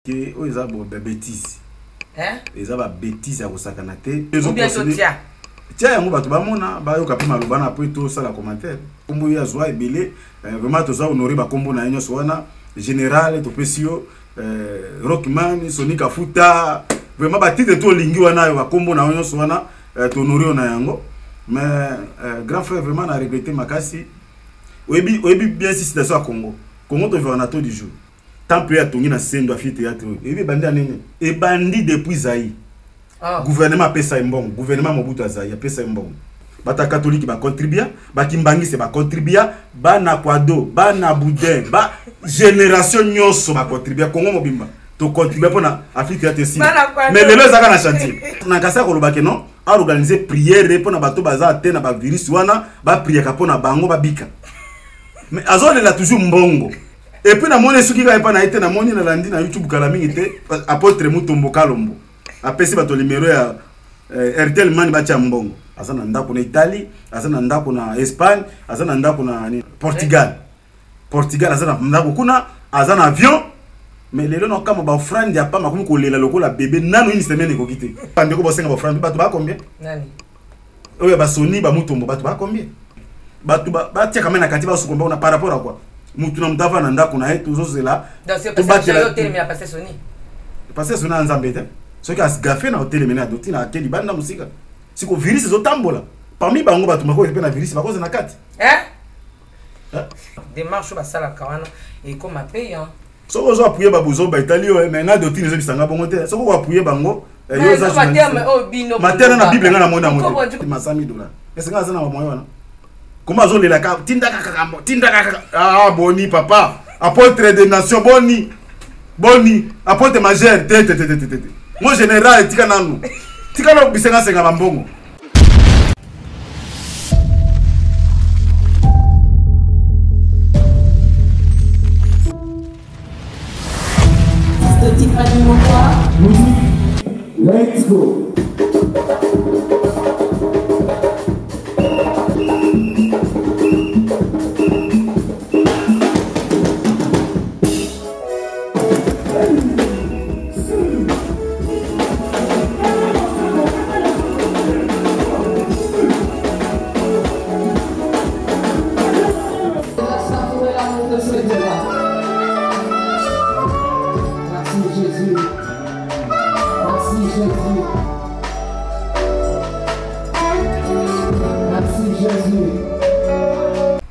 Te oyo eza ba betise. Hein? Eza ba betise ya kosakana te. Ou bien totia. Tia yango bato bamona bayoka mpe maloba na po tosala commentaire. Kombo ye azwa ebele eh, vraiment toza honore bakombo na ye nyonso wana général topesi yo eh, Rockman, Sonic Afuta vraiment batitre to olingi wana yo bakombo na yo nyonso wana eh, tohonore yo na yango mais grand frère vraiment na regrette makasi oyebi oyebi bien si situation ya Congo Congo tovivaka na taux du jour Temple oyo atongi na Sendo amphitheatre oyo oyebi ebandi ya nini? Ebandi depuis Zaïre. Oh. Gouvernement apesa ye mbongo, gouvernement Mobutu ya Zaïre apesa ye mbongo. Bato ya catholique ba contribua, ba kimbangiste ba contribua, bana Kwado, bana Boudin, ba génération nyonso ba contribua Congo mobimba. To contribua pona amphitheatre esila. Bana Kwado. Mais lelo ezaka na chantier. Na kasi akoloba ke non, a organiser prière pona bato baza te na ba virus wana, ba priaka pona bango babika. Mais azolela toujours mbongo. Et puis namoni soki kaka epa na ye te namoni nalandi na YouTube kala mingi te apôtre Mutombo Kalombo apesi bato numero ya eh, Airtel Money batia mbongo aza na ndako na Italie aza na ndako na Espagne aza na ndako na nini Portugal Portugal aza na ndako kuna aza na avion mais lelo na kama ba offrande ya pamba akomi kolela lokola bebe nanu une semaine ekoki te bandeko bosenga ba offrande bato ba combien nani oyo ya basoni bamutombo bato ba combien bato batiaka mai na kati basukomba kuna par rapport à quoi mutu na mutu ava na ndako na ye tozozela tobatela pasteur soni ya nzambe te soki agafe na otelemene adoti na ake libanda mosika siko virus ezotambola parmi bango bato bakoki mpe na virus bakoza na kati démarche oyo basalaka wana ekoma payant soki ozo appuyer ba buzoba etali yo mais nga dotine ezobisa nga bongo te soki oko appuyer bango eh, yo oza journaliste materne na bible nga namoni yango te masami dola ese nga aza na bamoyen wana koma azolela ka tindaka kaka tindaka kaka ah boni papa apôtre de nation boni boni apôtre majeur te te te te te te mo général tika nanu tika na bisenga senga bambongo. Let's go.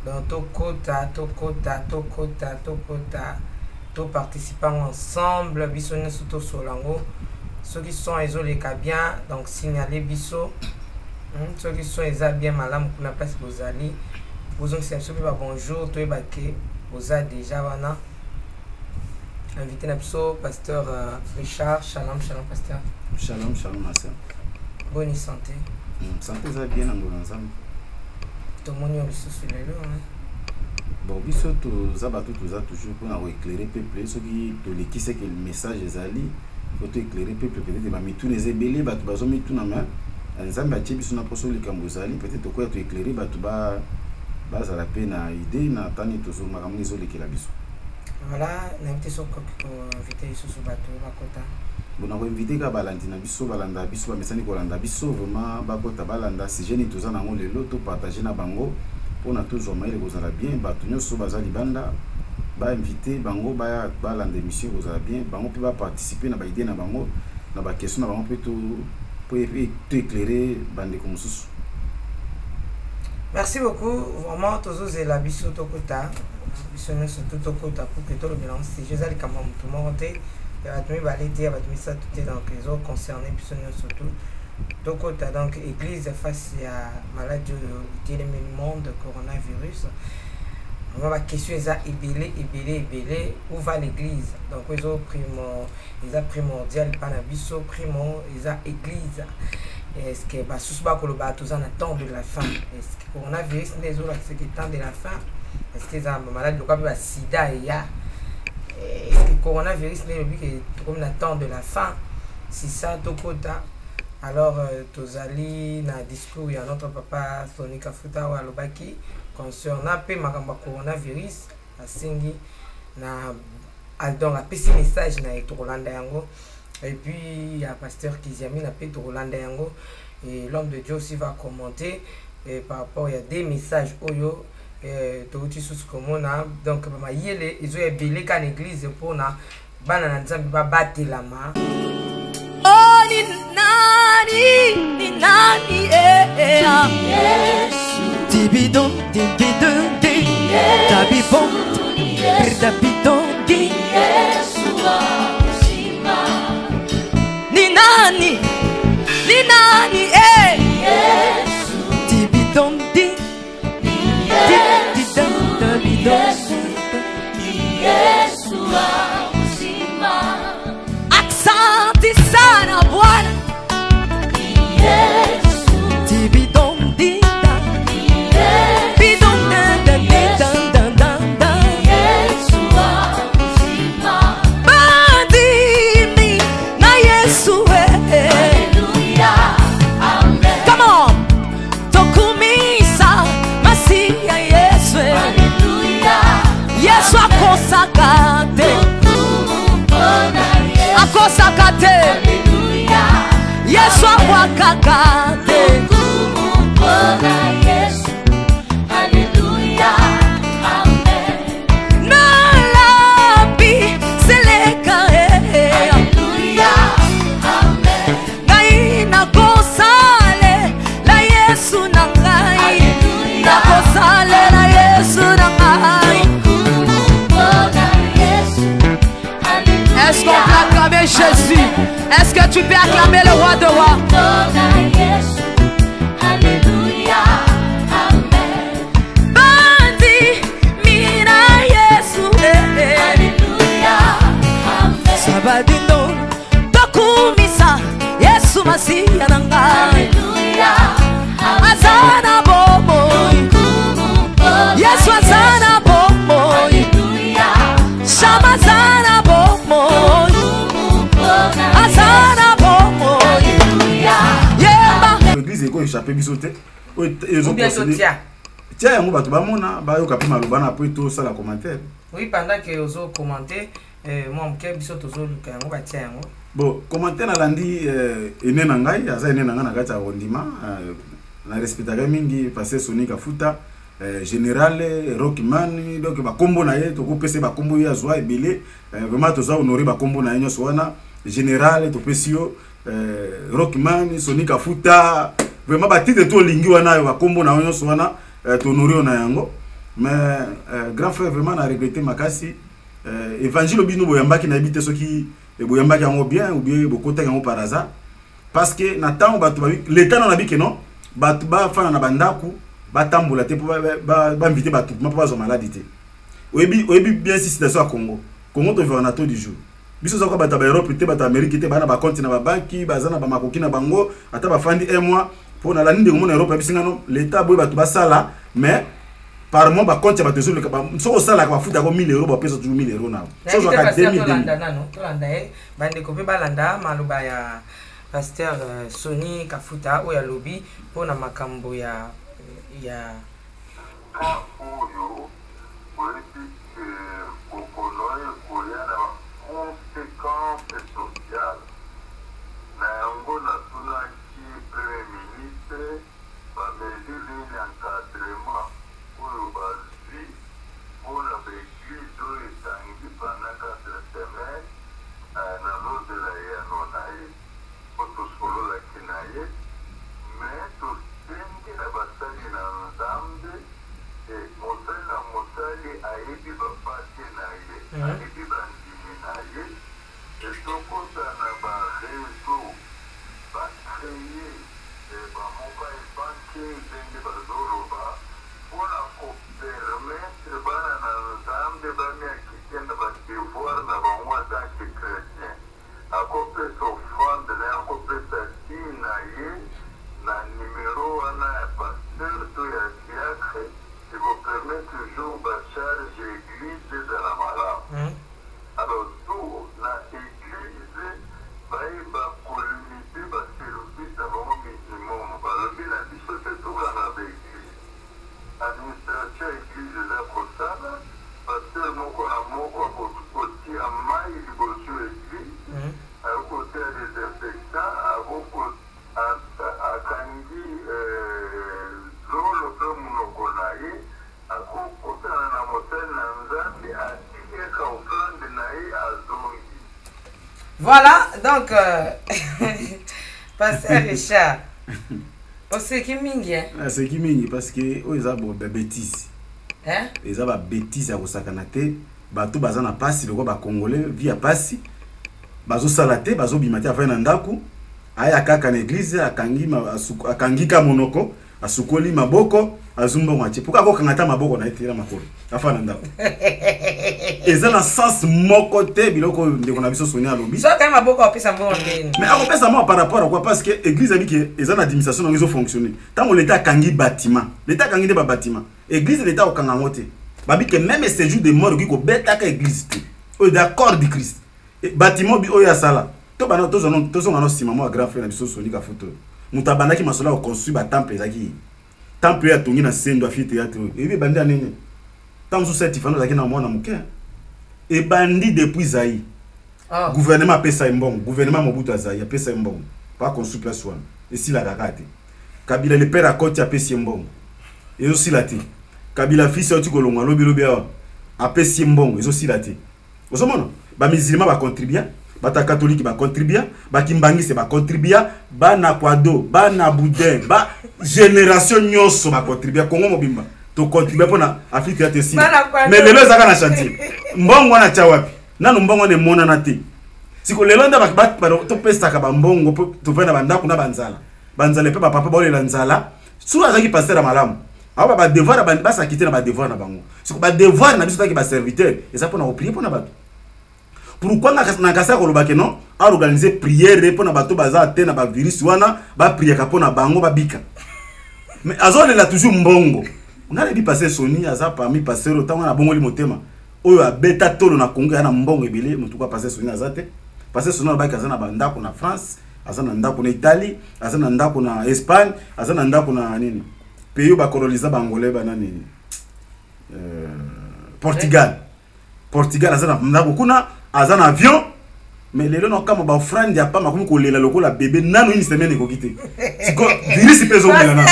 Donc tokota tokota tokota tokota to participer ensemble biso nyonso tosola yango soki son ezoleka bien donc signale biso hmm, soki son eza bien malamu kuna place bozali bozongisa biso mpe ba bonjour toyeba ke boza déjà wana. Invité na biso pasteur euh, Richard. Shalom shalom pasteur. Shalom shalom ma sœur. Bonne santé. Santé eza bien na ngolo nzambe. Tomoni yo lisusu lelo hein. Bon biso toza bato toza toujours mpona koéclaire peuple soki toleki seke message ezali po toéclaire peuple peut-être bamituna eza ebele bato bazomituna ma nzambe atie biso na mposo likambo ezali peut-être tokoya toéclaire bato bazala mpe na idée na tani tozo makambo ezolekela biso. Voilà, nayebi te soki okoki koinvite lisusu bato bakota. Bon, nakoinvite kaka balandi na biso balanda biso bamesani kolanda biso vraiment bakota balanda sujet nini toza nango lelo topartage na bango mpona tozwa mayele kozala bien bato nyonso baza libanda bainvite bango baya balanda émission ekozala bien bango mpe baparticipe na baidée na bango na baquestion na bango mpe po to éclaire bandeko mosusu. Merci beaucoup vraiment tozozela biso tokota biso nyonso tu tokota pour que tolobela yango sujet eza likambo ya motu moko te ya bato mibale te ya bato misato te donc ezo concerne biso nyonso tu tokota donc église face ya maladi oyo etelemeli monde coronavirus vraiment baquestion eza ebele ebele ebele où va l'église donc ezo primo eza primordial epa na biso primo eza église est ce que basusu bakoloba toza na temps de la fin est ce que coronavirus nde ezolakisa ke temps de la fin est ce que eza maladi lokola mpe basida eya est ce que coronavirus nde elobi ke tokomi na temps de la fin si ça tokota alors euh, tozali na discours ya notre papa Sony Kafuta oyo alobaki concernant mpe makambo ya coronavirus asengi na Donc apesi message na ye, tokolanda yango. Et puis ya pasteur Kiziamina mpe tokolanda yango, et l'homme de Dieu aussi va commenter et par rapport ya des messages oyo touti susu komona. Donc bamayele ezoya ebele ka na église mpona bana na Nzambe babatelama. Oh, ni nani, ni nani, eh, eh, ah. Dibidon, dibidon, di, dabibon, dabidon, di. Ni nani, ni nani, eh. Dibidon, di, di, di, da, dabidon. Asante sana Bwana. Dibidon, di, da. Bidon, da, da, di, da, da, da, da. Bandimi na Yesu, eh, eh. Come on. Tokumisa Masiya Yesu, eh. Yesu akosaka te. Akosaka te. Yesu abwakaka te. Nalabi seleka, eh, eh. Ngai nakosalela Yesu na ngai, nakosalela Yesu na ngai. Est-ce qu'on peut acclamer Jésus? Est-ce que tu peux acclamer le roi de rois? Bandi mina Yesu, eh, eh. Sabadindo tokumisa Yesu Masiya na ngai, aza na bomoi. Yesu aza na bomoi. Shama aza na bomoi, aza na bomoi. Yemba. Église eko échappe biso te oyo. Ou bien totia. Tia yango, bato bamona, bayoka mpe maloba na po tosala commentaire. Oui, pendant que ozo commenter mwa moke, biso tozoluka yango, batia yango. Bon, commentaire nalandi ene na ngai, aza ene na ngai na kati ya kondima, na respectaka mingi, pasteur Soni Kafuta, général Rockman. Donc bakombo na ye, tokopesa ye bakombo ye azwa ebele. Vraiment toza honore bakombo na ye nyonso wana. Général topesi yo, Rockman, Soni Kafuta, vraiment batitre to olingi wana yo, bakombo na yo nyonso wana, tohonore yo na yango. Mais grand frère, vraiment na regrette makasi. Évangile bino boyambaki, nayebi te soki boyambaki yango bien ou bien bokotaki yango par hasard, parce que na ntango bato leta nano nabi ke non, bato bafanda na bandako, batambola te mpo bainvite bato mpo bazwa maladi te. Oyebi, oyebi bien si situation ya Congo. Congo tovivaka na taux du jour. Biso oza bato ya baEurope te, bato ya Amérique te, baa na bacompte na babanki, baza na bamakoki na bango, ata bafandi un mois. Mpo nalandi ndenge mona Europe yabisi ngano, leta boye bato basala, mais par mois bacompte ya bato ezoleka. Soki osalaka, bafutaka 1000 euro, bapesa toujours 1000 euro na so ozwaka 2000. Tolanda nano, tolanda ye. Bandeko mpe balanda maloba ya pasteur Soni Kafuta oyo alobi mpona makambo ya Ka oyo oyebi ke bokono oyo ekoya na baconséquence sociale na yango, natunaki premier ministre bamesure nini, encadrement oyo bazwi mpona baeglise oyo etangi pendant 4 semaines. Nazozela eyano na ye po tosololaki na ye. Mais tosengi na basali na Nzambe, mosali na mosali ayebi. Voilà, donc pasteur Richard, oseki mingi, hein? Aseki mingi parce que oyo eza babêtises. Hein? Eza babêtises ya kosakana te. Bato baza na pasi lokola bacongolais, vie ya pasi, bazosala te, bazobima te, afai na ndako, aya kaka na église, akangi akangi ka monoko, asukoli maboko, azwi mbongo, atie. Pourquoi akokanga ata maboko na ye te na makolo, afa na ndako? Eza na sens moko te biloko oyo ndeko na biso Soni alobi. So akangi maboko, apesa mbongo ndeni? Mais akopesa mwa par rapport à quoi? Parce que église abi ke eza na administration nango, ezofonctionne. Ntango leta akangi bâtiment, leta akangi nde babâtiment. Église, leta akokanga yango te. Babi ke même séjour de mort ekoki kobetaka église te, oyo eza corps du Christ. Bâtiment bi oyo asala to bana, tozonga no nsima mwa grand frère na biso Soni Kafuta, oyo moto abandaki masolo ya koconstruire batemple. Ezalaki ye. Temple oyo atongi na Sendo, amphithéâtre oyo, eyebi ebandi ya nini? Ntango mosusu Tifano azalaki na mwana moke. Ebandi depuis Zaïre. Oh. Gouvernement apesa ye mbongo, gouvernement Mobutu azali apesa ye mbongo pa construire place wana, esilaka kaka te. Kabila le père akoti, apesi ye mbongo, ezosila te. Kabila fils auti kolongwa lobilobi awa, apesi ye mbongo, ezosila te. Ozomona bamusulman bacontribua, bato ya catholique bacontribua, bakimbangiste bacontribua, bana kwado, bana boudin, ba génération nyonso bacontribua. Kongo mobimba tocontribua mpona amphithéâtre esila. Bana Kwado. Mais lelo ezaka na chantier. Mbongo wana tia wapi? Nanu mbongo wana emonana te. Siko lelo nde topesaka bambongo mpo tovai na bandako na banzala, banzala mpe bapapa baolela nzala. Soki azalaki pasteur ya malamu, awa badevoir basaki te na badevoir na bango. Siko badevoir na biso taki baserviteur eza mpona koprier mpona bato. Pourquoi na kasi akoloba ke non, aorganize prière mpona bato baza te na bavirus wana, bapriaka mpona bango babika? Mais azolela toujours mbongo. Nga nayebi pasteur Soni aza parmi pasteur oyo ntango nabongoli motema, oyo abeta tolo na Congo ya na mbongo ebele. Motuka pasteur Soni aza te. Pasteur Soni alobaki aza na bandako na France, aza na ndako na Italie, aza na ndako na Espagne, aza na ndako na nini, pays oyo bakoloniza Bangolais, banani, Portugal. Portugal, aza na ndako kuna, aza na avion. Mais lelo nakama baoffrande ya pamba, akomi kolela lokola bébé. Nano une semaine ekoki te, siko virus mpe ezomela nano,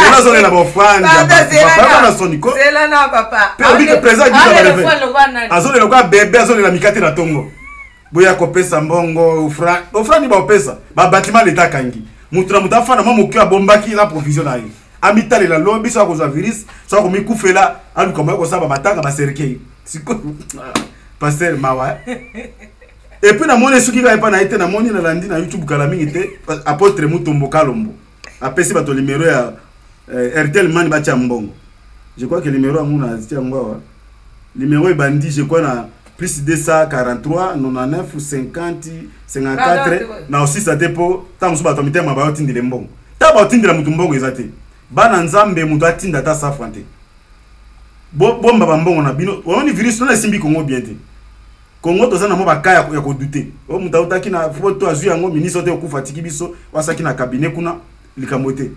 lelo azolela baoffrande ya bato. Papa na soni ko. Zela na papa. Mpe obi ke président Guy Alela Bareve. fois lokwa nani? Azolela lokola bébé, azolela mikate na ntongo. Boya kopesa mbongo, offrande baopesa babatima, leta akangi. Moto na moto afanda mwa moke abombaki na provision na ye, amitalela lobi so akozwa virus, so akomikufela, aluka moya kosala bamatanga, bacercueil. Sikoyo pasteur, mawa, eh? Et puis namoni soki kaka epa na ye te, namoni nalandi na YouTube kala mingi te, apôtre Mutombo Kalombo apesi bato numéro ya Airtel Money, batia mbongo. Je crois que numéro yango natia yango awa. Numéro ebandi, je crois, na plus 243 99 50 54. Na osisa te mpo ntango mosusu bato ya mitema bayotindela mbongo. Ntango baotindela motu mbongo eza te, bana Nzambe, moto atinda ata safran te. Bomba bambongo na bino. Omoni virus nano esimbi Kongo bien te. Kongo toza na mwa baka ya kodouter. Oyo moto autaki na poto azwi yango, ministre te okufa atiki biso, wasaki na cabinet kuna. Likambo te,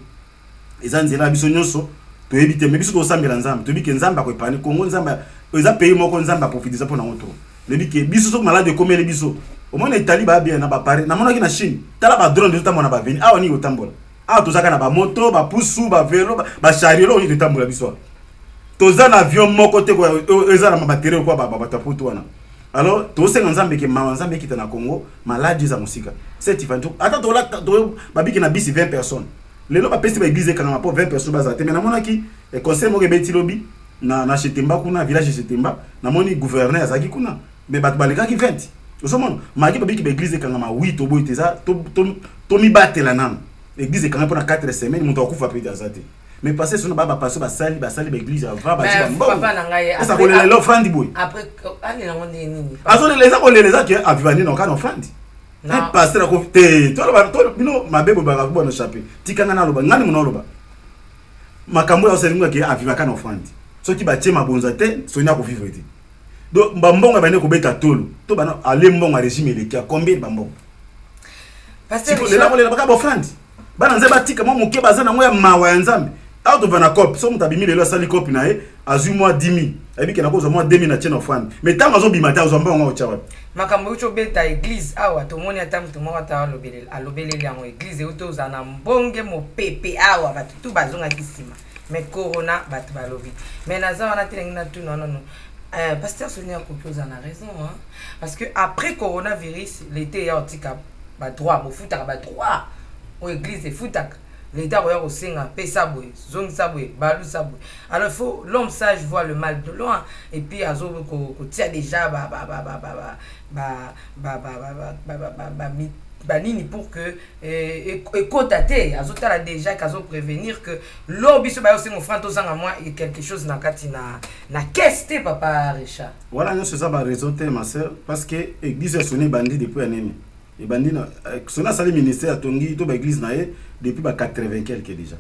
eza nzela ya biso nyonso toyebi te. Mais biso tosambela Nzambe, toyebi ke Nzambe akoépargner Kongo. Nzambe eza pays moko Nzambe aprofitisa mpo nango to loyebi ke biso soki maladi ekomeli biso. Omona Italie baa bien na bapare, namonaki na Chine, tala badrone ezotambola na baveni. Awa nini kotambola? Awa tozaka na bamoto, bapusu, bavelo, bachariot. Eloko nini totambola biso awa? Toza na avion moko te oyo eza na bamatériel kwa bato ya poto wana. Alors tosenga Nzambe ke mawa Nzambe ekita na Congo, maladi eza mosika. Setifani ata babiki na bisi 20 personnes. Lelo bapesi baéglise ekangama mpo 20 personnes bazala te. Mais namonaki conseil moko ebeti lobi na Chetemba kuna, village Chetemba. Namoni gouverneur azalaki kuna, mais bato balekaki 20. Ozomona maki babiki baéglise ekangama. Wi, toboyi te, eza tomibatela nano. Église ekangami mpona 4 semaines, moto akufa mpe aza te. Mais passé sono ba bapaso basali baéglise avant bazwi bambongo. Papa na ngai, eza kolela lela offrande boye. Après alela ngo ndenge nini? Azolela, eza kolela, eza ke aviva nini oka na offrande. Un pasteur ako te toloba to bino mabe boye, baka bona chape. Tikanga naloba, ngani mona oloba makambo oyo osalinga ke avivaka na offrande. Soki batie mabonza te, soni akovivre te. Donc bambongo ebandi kobeta tolo to bana ale mbongo ya régime eleki ya combien bambongo? Pasteur lela kolela baka baoffrande. Bana Nzambe batika mwa moke baza nango ya mawa ya Nzambe. Awa tova na cope, so moto abimi lelo, asali cope na ye, azwi mwa 10 000, ayebi ke nakozwa mwa 2 000 na tie na offrande. Mais ntango azobima te, azwa mbongo otya wapi? Makambo euti obeta église awa, tomoni ata moto moko ata alobeleli yango. Église euti ozala na mbonge mopepe awa, bato tu bazongaki nsima, mais corona bato balobi. Mais naza wana te, ndenge natuna nano. Pasteur Sonia akoki ozala na raison, hein? Parce que après coronavirus, l'été eya otika badroit, bofutaka badroit oyo église efutaka, l'état koya kosenga pesa boye, zongisa boye, balusa boye. Alors faut l'homme sage voit le mal de loin et puis azo kotia déjà ba ba ba ba ba ba ba ba ba ba ba ba ba banini pour que ekota te. Azotala déjà ke azoprévenir que lo biso bayo osenga offrande, tozanga mwa quelque chose na kati na caisse te, papa Richard. Wana nyonso eza baraison te, ma sœur, parce que église ya Soni ebandi depuis ya nini? Ebandi na Soni asali ministère, atongi to baéglise na ye depuis ba 80 quelque déjà.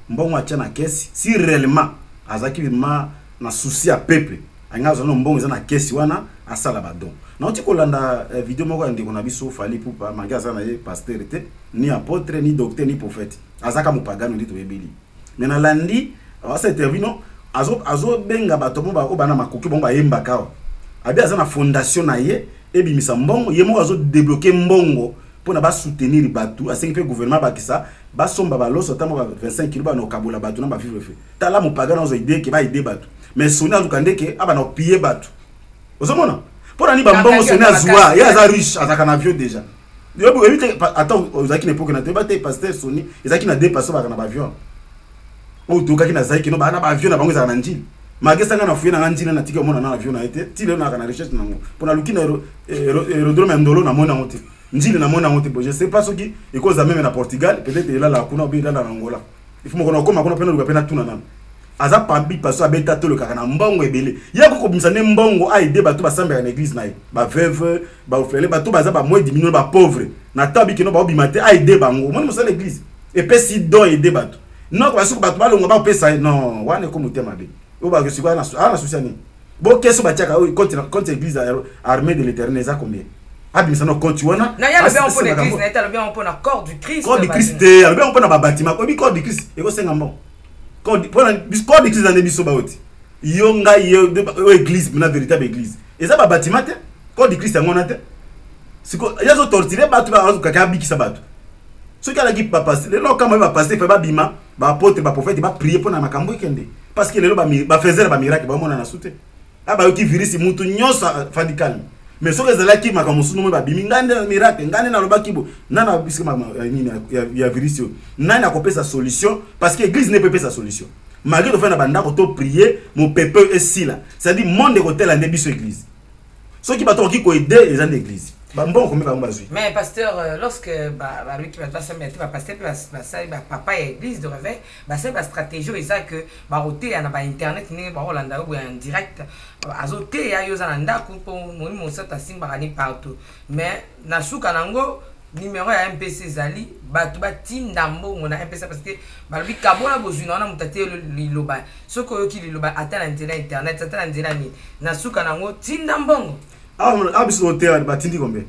Mbongo atia na caisse, si réellement azalaki vraiment na souci ya peuple, alingi azwa na mbongo eza na caisse wana, asala badon. Nauti kolanda video moko ya ndeko na biso Fally Ipupa, malgré aza na ye pasteur te, ni apôtre, ni docteur, ni prophète, azaka mopagano nde toyebeli. Mais nalandi asa interview, no azobenga bato mo oyo bana makoki, bango bayembaka awa, abi aza na fondation na ye, ebimisa mbongo, ye moko azodébloquer mbongo mpona basoutenir bato. Asengi mpe gouvernement bakisa basomba baloso ata mo ba 25 kilo, bana okabola bato na bavivre fe. Tala, mopagano azwa idée ke baaider bato, mais Soni aluka ndeke abana opiller bato. Ozomona mpo na nini bambongo Soni azwa? Ye aza riche, azalaka na avion déjà. Oyebi te, ata ozalaki na époque na toyeba te, pasteur Soni ezalaki na deux pasteur bazalaka na baavion oyo tokaki na zalaki no baa na baavion na bango ezalaka na Njili. Malgré sanga na fuye nanga Njili, na tika omona na avion na ye te. Ti lelo naka na recherche nango mpo naluki na aérodrome ya Ndolo, namoni yango te. Njili, namoni yango te. Bon, je sais pas soki ekozala même na Portugal, peut-être elala kuna obi elala na Angola. Il faut mokolo nakoma kuna mpe naluka mpe natuna nano. Aza pambi paso abeta tolokaka na mbongo ebele. Ye akoki kobimisa nde mbongo aide bato basambelaka na église na ye, baveuve, baorphelin, bato baza bamoins diminués, bapauvre na ta bikeno baobima te, aide bango. Omoni mosala église epesi don, aide bato noko basuku bato balonga baopesa ye. Non, wana ekomi motema mabe. Oyo bakosikoyo awa na susi ya nini? Bokeso batiaka oyo compte église Armée de l'Éternel eza combien? Abimisa no compte wana. Na ye alobi yango mpona église na ye te, alobi yango mpona corps du Christ. Corps du Christ te, alobi yango mpona babatima. Oyebi corps du Christ ekosenga mbongo. Corps du Christ eza nde biso bauti yo, ngai, yo, oyo église mpena véritable église eza babatima te. Corps du Christ yango wana te. Siko ye azotorturer bato, azokaka abikisa bato. Soki alaki bapasteur lelo, okama oyo bapasteur fe babima, baapôtre, baprophète baprier mpo na makambo ekende, parce que lelo bafaiseur bamiracle baomona na su te. A bayoki virus, mutu nyonso afandi calme. Mais soki ezalaki makambo mosusu, nomoi babimi: ngai nde miracle, ngai nde nalobaki bo nani abisiki nini ya virus oyo, nani akopesa solution? Parce que église ne peut pesa solution malgré tofai na bandako toprier mopepe oyo esila. C'est-à-dire monde ekotela nde biso église. Soki bato bakoki koaider, eza nde église. Bambongo komi bango bazwi. Mais pasteur, lorsque baluki bato basambela te, bapasteur mpe basali, bapapa ya église de réveil basali bastratégie oyo eza ke bakoteya na bainternet, ndenge bakolanda yo boye en direct, azoteya yo, oza na ndako, mpo Molimo Mosantu asimbaka ni partout. Mais na suka nango, numéro ya MPC ezali, bato batinda mbongo na MPC, parce que balobi kabola bozwi na wana. Moto ate liloba, soki oyoki liloba ata na nzela internet, ata na nzela nini, na suka nango tinda mbongo. Awa biso toteya, batindi combien?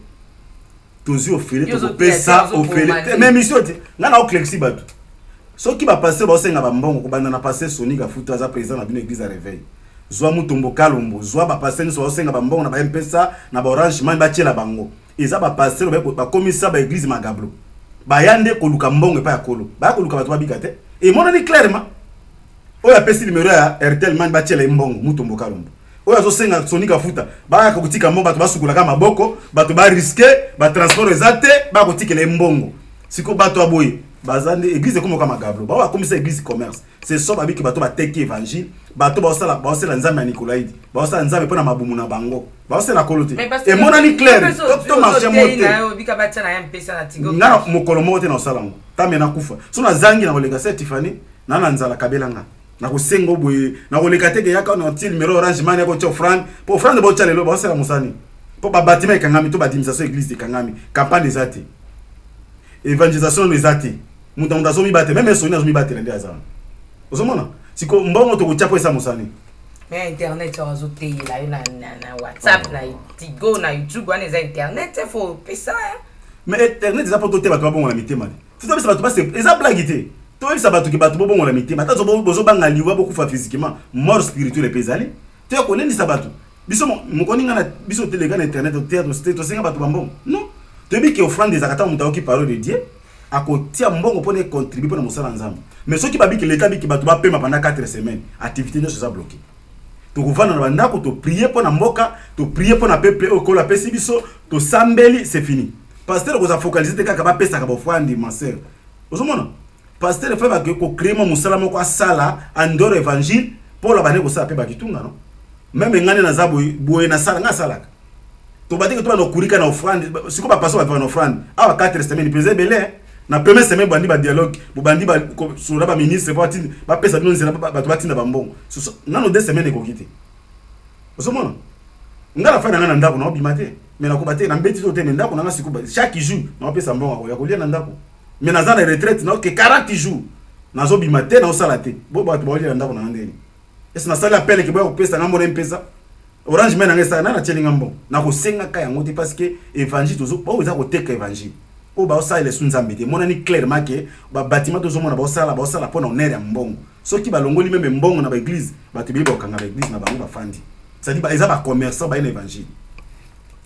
Tozwi ofele, tokopesa ofele te. Mais mission te, ngai na oclexi bato. Soki bapasteur baosenga bambongo, kobanda na pasteur Soni Kafuta, aza président na bino église ya réveil, zwa Mutombo Kalombo, zwa bapasteur nyonso baosenga bambongo na baMPesa, na baOrange Money, batiela bango. Eza bapasteur bakomisa baéglise magablo. Baya nde koluka mbongo epai ya kolo, baya koluka bato babika te. Emonani clairement. Oyo apesi numéro ya Airtel Money, batiela ye mbongo, Mutombo Kalombo. Oyo azosenga Soni Kafuta, bayaka kotika mbongo, bato basukolaka maboko, bato barisquer batransport eza te, baya kotikela ye mbongo. Sikoyo bato ya boye baza nde église ekomoka magablo. Bao bakomisa église commerce. C'est so babiki bato bateki évangile, bato baosala baosala nzambe ya Nikolaidi, baosala nzambe mpo na mabumu na bango, baosala kolo te. Emonani clair, to marché mo te. Nga mokolo moko te na osala yango. Tame nakufa so nazangi na koleka se Tifani na nzala kabelanga nakosenga boye, nakoleka te. Keyaka na tie numéro Orange Money, akotia offrande, mpo offrande baotia lelo, baosala mosani mpo babatima ekangami to badimisation église ekangami, campagne eza te, évangélisation eza te. Moto moto azomibatela, même Soni azomibatela nde aza wana. Ozomona siko mbongo tokotia mpo esa mosani. Mais internet oyo azoteyela yo na WhatsApp, na Tigo, na YouTube, wana eza internet, faut opesa. Mais internet eza mpo tote bato babongola mitema te. Totobisa bato base, eza blague te. Toyebisa bato ke bato bobongola mitema. Ata bozobanga liwa, bokufa physiquement, mort spirituelle mpe ezali. Toya kolendisa bato. Biso mokoni nga na biso teleka na internet, toteya, tosenga bato bambongo? Non, toyebi ke offrande ezalaka ntango moto ayoki parole de Dieu, akotia mbongo mpona econtribuer mpona mosala Nzambe. Mais soki babiki leta biki bato bapema pendant 4 semaines, activité nyonso eza bloqué. Tokovanda na bandako, toprier mpo na mboka, toprier mpo na peuple oyo Nkolo apesi biso, tosambeli, c'est fini. Pasteur okoza focaliser te kaka bapesaka bofandi, ma sœur. Ozomona? Pasteur fa bake ko créer mwa mosala moko asala en dehors évangile mpo la bande kosala mpe bakitunga no. Meme ngane naza boye boye nasala nga asalaka. Tobatiki to bana okurika na offrande, siko ba pasteur ba na offrande. Awa 4 semaines pesa ebele. Na première semaine bandi ba dialogue, bobandi ba sura ba ministre ba tinda ba pesa bino nzela bato batinda ba mbongo. Nano 2 semaines ekoki te. Ozomona? Nga na fana nga na ndako na obima te. Mais nakoba te na mbeti to te mais ndako na nga siko chaque jour na opesa mbongo ya kolia na ndako. Mais naza na retraite na ke 40 jours. Nazobima te na osala te. Bo bato baolia na ndako na nga ndeni. Ese nasali appel ke boya kopesa nga mbona mpesa. Orange man nanga esala nana tieli nga mbongo. Nakosengaka yango te parce que évangile tozo oyo eza koteka évangile. Oyo baosalela esu Nzambe te. Emonani clairement ke ba bâtiment tozomona baosala baosala mpo na honneur ya mbongo. Soki balongoli meme mbongo na ba église, bato ebele bakokanga ba église na bango bafandi. C'est-à-dire ba eza ba commerçant baye na évangile.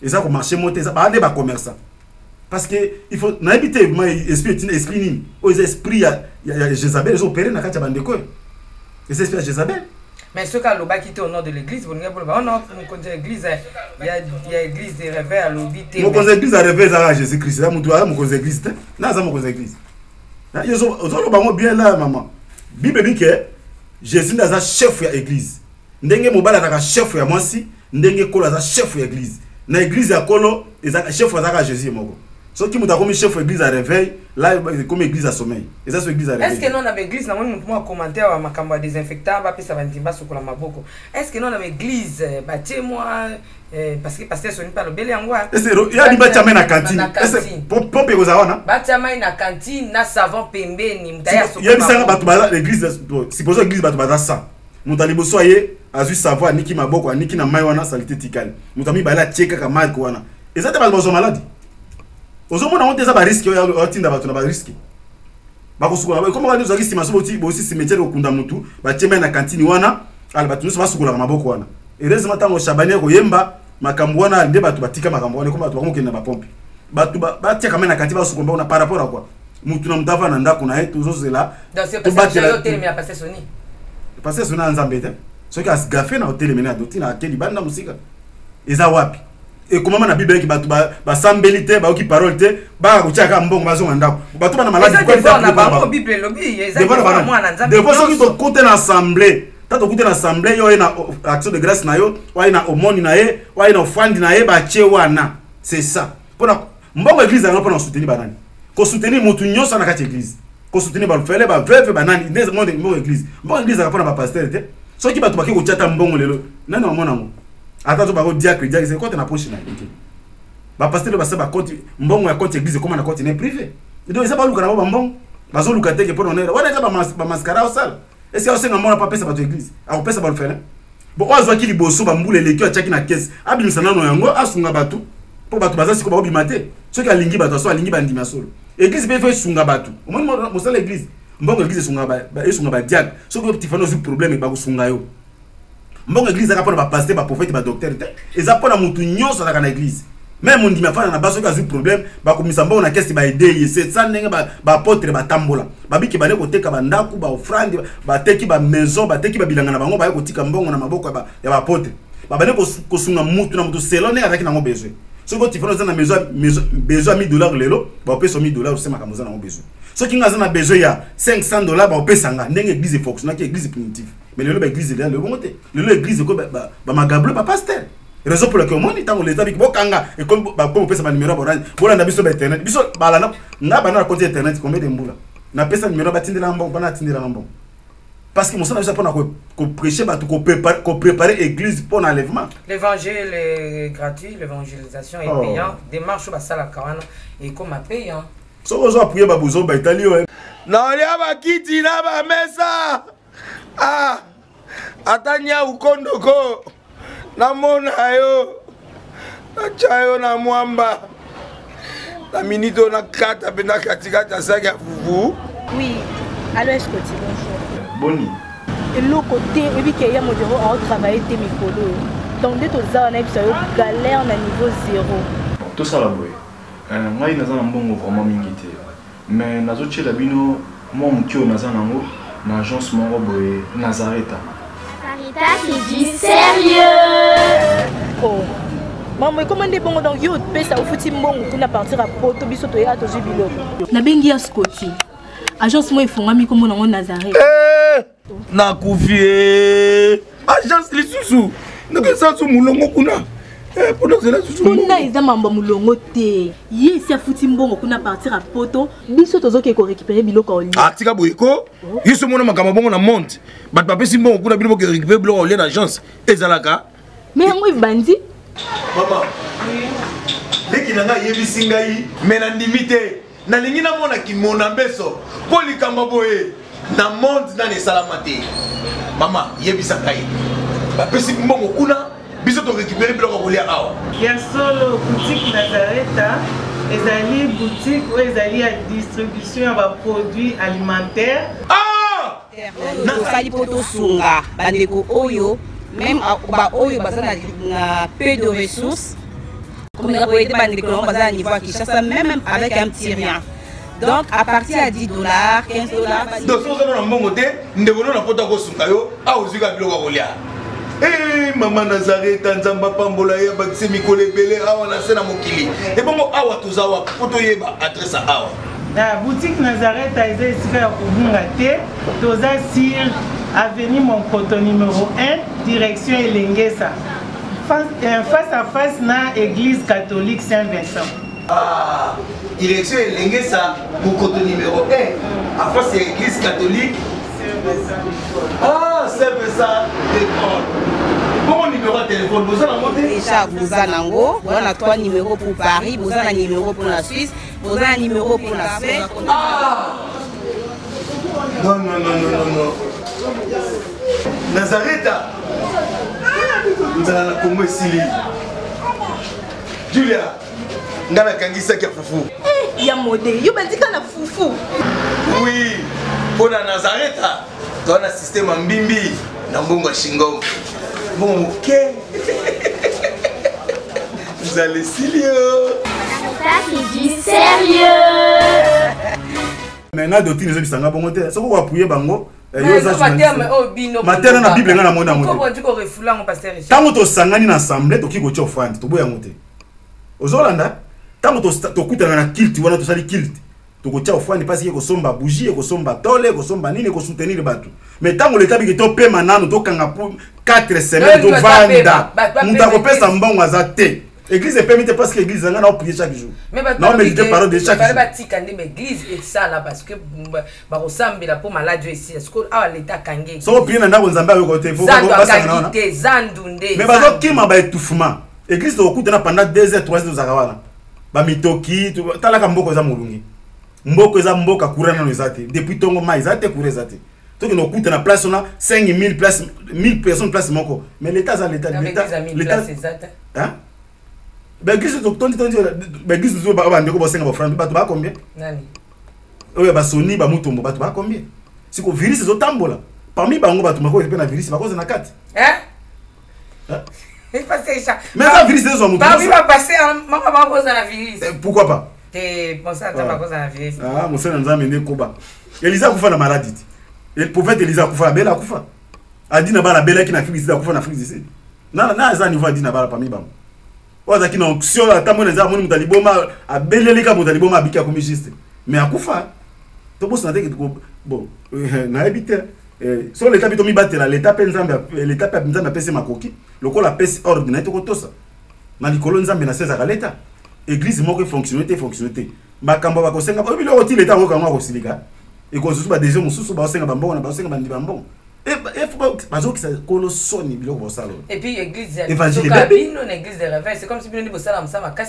Eza ko marcher mo te, eza ba nde ba commerçant. Parce que il faut nayebi te ma esprit etina esprit nini? Oyo eza esprit ya Jézabel ezo opérer na kati ya bandeko oyo. Eza esprit ya Jézabel. Mais soki alobaki te au nom de l'église, bolingi boloba oh non, mokonzi ya église ya église de réveil alobi te. Mokonzi ya église ya réveil ezalaka Jésus Christ, eza moto aza mokonzi ya église te. Na aza mokonzi ya église. Na yo ozoloba yango bien là maman. Bible dit que Jésus nde aza chef ya église. Ndenge mobali azalaka chef ya mwasi, ndenge kolo aza chef ya église. Na église ya kolo ezalaka chef azalaka Jésus moko. Soki moto akomi chef église ya réveil, là ekomi église ya sommeil. Eza so église ya réveil. Est-ce que non na église na moni moto moko commentaire wa makambo ya désinfectant ba pesa ba ndimba sokola maboko. Est-ce que non na église ba tie moi parce que pasteur Soni pa lobeli yango. Est-ce que ya di ba tia mai na cantine? Est-ce que pompe ekozala wana? Ba tia mai na cantine na savon pembeni, moto aya sokola. Yebisanga bato baza l'église, supposons église bato baza 100. Moto ya liboso aye azwi savon aniki maboko aniki na mai wana salite etikali. Moto ya mibale atie kaka marque wana. Eza te bato bazwa maladi. Ozomona yango te eza ba risque oyo atinda bato na ba risque. Bakosukola ba ekoma kaka ozalaki nsima so boti bosi cimetière kokunda motu batie mai na cantine wana ala bato nyonso basukolaka maboko wana. Heureusement ntango Shabani akoyemba makambo wana nde bato batika makambo wana ekoma bato bakomokende na bapompe. Bato batiaka mai na cantine basukola maboko na par rapport à quoi? Motu na motu avanda na ndako na ye tozozela. Donc c'est parce que yo otelemela pasteur Soni. Pasteur Soni Nzambe te. Soki asgafe na otelemela na dotina ake libanda mosika. Eza wapi? Ekomama na Bible ki bato basambeli te, bayoki parole te, baka kotia kaka mbongo bazonga ndako. Bato bana maladi Eza devoir na bango, Bible elobi, eza Devoir na devoir bango. mwana Nzambe Devoir soki nyonso. tokute na assemblée, ta tokute na assemblée, yo oye na action de grâce na yo, oye na omoni na ye, oye na ofandi na ye, batie wana. C'est ça. Pona mbongo église yango pona soutenir banani. Ko soutenir mutu nyonso na kati église. Ko soutenir ba fele, ba veuve, banani, nde monde mbongo église. Mbongo église aka pona ba pasteur te. Soki bato bake kotia ta mbongo lelo, nani amona ngo? Ata to bako diacre, diacre c'est compte na poche na ye. Ba pasteur ba sa ba compte mbongo ya compte église comme na compte ne privé. Donc eza ba luka na ba mbongo. Bazo luka te ke pona onera. Wana eza ba ba mascara osala. Est-ce que osenga mbongo pa pesa bato église? Akopesa ba lufele. Bon oyo azwaki liboso ba mbula eleki atiaki na caisse. Abimisa nano yango asunga bato po bato baza siko bakobima te. Soki alingi bato aso alingi bandimi ya solo. Église pe faut esunga bato. Omoni mosala église. Mbongo église esunga ba esunga ba diacre. Soki yo Tiffany ozwi problème bakosunga yo. Mbongo église ezaka pona ba pasteur, ba prophète, ba docteur te. Eza pona mutu nyonso azalaka na église. Même mondimi afanda na ba soki azwi problème bakomisa mbongo na caisse ba aider ye. C'est ça ndenge ba apôtre batambola. Babiki bale koteka ba ndaku, ba offrande, bateki ba maison, bateki ba bilanga na bango, baye kotika mbongo na maboko ya ba apôtre. Babale kosunga mutu na mutu selon ndenge azalaki nango besoin. Soki otifana oza na maison, besoin ya mille dollars lelo, ba opesa mille dollars osema makambo oza nango besoin. Soki nga aza na besoin ya 500 dollars ba opesa nga ndenge église fonctionnaki, église primitive. Mais lelo ba église lelo bongo te. Lelo église ko ba magablo ba pasteur. Raison pour laquelle omoni tango les abiki bokanga et comme ba ko pesa ba numéro ba orange, bolanda biso ba internet. Biso balanda nga bana na compte internet combien de mbula. Na pesa numéro ba tindela mbongo, bana tindela mbongo. Parce que mosala biso pona ko prêcher bato, ko préparer, ko préparer église pour l'enlèvement. L'évangile est gratuit, l'évangélisation est Oh. payant. Démarche ba sala kawana et comme payant. Soko zo appuyer ba buzo ba itali yo. Na olia ba kiti na ba mesa. Ah! Ata nyau kondoko. Namona yo. Natia yo na mwamba. Na minute oyo nakata mpe na katikati ya saki ya fufu. Oui. Allô, Escoti, bonjour. Boni. Eloko te, oyebi ke ya Modero a travailler te mikolo oyo. Donc nde toza wana yebisa yo galère na niveau zéro. Bon, tosala boye. Ngai naza na mbongo vraiment mingi te. Mais nazotiela bino mwa moke oyo naza nango na agence moko boye Nazareta. Nazareta. Ça, c'est du sérieux. Oh. Maman, ekoma nde bongo donc yo opesa ofuti mbongo kuna partir ya poto biso toyaka tozwi biloko. Nabengi ya Scotty. Agence moko efongami kombo nango Nazareth. Eh, nakufi eh. Agence lisusu ndenge eza mulongo kuna. Eh, mpona ozela susu kuna eza mambo ya molongo te ye esi afuti mbongo kuna partir ya poto biso tozokende korécupere biloko ya olia ah, tika boye ko yo so omona makambo bongo na monde bato bapesi mbongo kuna bino boke récupere biloko ya olia na agence ezalaka me yango ebandi mama leki na ngai ayebisi ngai me nandimi te nalingi namona kimona mbeso mpo likambo boye na monde nani esalama te mama yebisa ngai bapesi mbongo kuna biso torécupere biloko ya kolia awa ya solo boutique nazareta ezali boutique oyo ezali ya distribution ya baproduit alimentaire ah! tosali mpo tosunga bandeko oyo meme baoyo baza na peu de ressources komeka koyede bandeko nango baza na niveau ya kinshasa meme avec un petit rien donc à partir ya 10 dollars 15 dollars donc soki oza na mbongo te ndeko no na poto akosunga yo awa ozwi kaka biloko ya kolia Eh, mama nazareta nzambe apambola ye abakise mikolo ebele awa na se na mokili ebongo awa toza wapi mpo toyeba adresse ya awa Na boutique Nazareth eza esika ya kobunga te. Toza sur avenue Monkoto numéro 1, direction Elengesa. Face, euh, à face na église catholique Saint-Vincent. Ah, direction Elengesa, Monkoto numéro 1, à face ya église catholique Saint-Vincent. Ah, Saint-Vincent d'école. Bongo numéro ya téléphone, boza nango te? Déjà boza nango, boza na 3 numéros pour Paris, boza na numéro pour la Suisse, boza na numéro pour la Suède. Ah! Non, non, non, non, non, non. Nazareta! Nzala na Congo esili. Julia, nga nakangisaki ya fufu. Eh, ya mode, yo bandika na fufu. Oui, mpo na Nazareta, toza na système ya mbimbi na mbongo ya shingom. Mbongo moke. Nzala esili yo. Ça, c'est du sérieux. Mais nga doctrine ezobisa nga bongo te soki okoapuye bango eh, yo oza journaliste. Materne na bible nga namoni yango te ntango tosangani na assemblée tokoki kotia ofrande toboya yango te ozolanda ntango tokutana na kilte wana tosali kilte tokotia ofrande mpasi ekosomba bougie ekosomba tole ekosomba nini ekosoutenir bato mais ntango leta biki topema nanu tokanga po 4 semaine tovanda moto akopesa mbongo aza te église epemi te parce que église nanga nao prier chaque jour nao méditer parole de chaque jour batika nde baeglise esala parce que bakosambela mpo maladi oyo esila sikoyo awa leta akangi soko prie na ndako nzambe ayoka te basangana wana te zandu nde mais bazokima baétouffement église tokokutana pendant 2 heures 3 heures tozalaka wana bamitoki talaka mboka eza molungi mboka eza mboka courant nano eza te depuis ntongo mai eza te courant eza te tokende kokutana place wana 5000 place 1000 personnes place moko mais l'état aza l'état l'état hein baeglise tondi tondi baeglise mosusu bandeko bosenga bafrance bato ba combien oyo basoni bamutombo bato ba combien siko virus ezotambola parmi bango bato bakoki mpe na virus bakoza na kati mais eza virus ezwa moto pourquoi pas te pensez ata bakoza na virus ah mosala nzambe nde koba Elisa akufa na maladi te prophète Elisa akufa abela akufa adina bala abelaki na Afrique du Sud akufa na Afrique du Sud na na eza niveau adina bala parmi bango oyo azalaki na onction ata moni eza amoni moto ya liboma abeleli ka moto ya liboma abiki akomi juste mais akufa tobosana te bon eh, nayebi te eh, so leta mpe tomibatela leta mpe nzambe leta mpe nzambe apesi makoki lokola apesi ordre na ye tokotosa na likolo nzambe na se ezalaka leta église moko efonctionne te efonctionne te makambo bakosenga oyo biloko ti leta akoyoka yango akosilika ekozwa badesio mosusu baosenga bambongo na baosenga bandi bambongo bazokisa kolo soni biloko bosala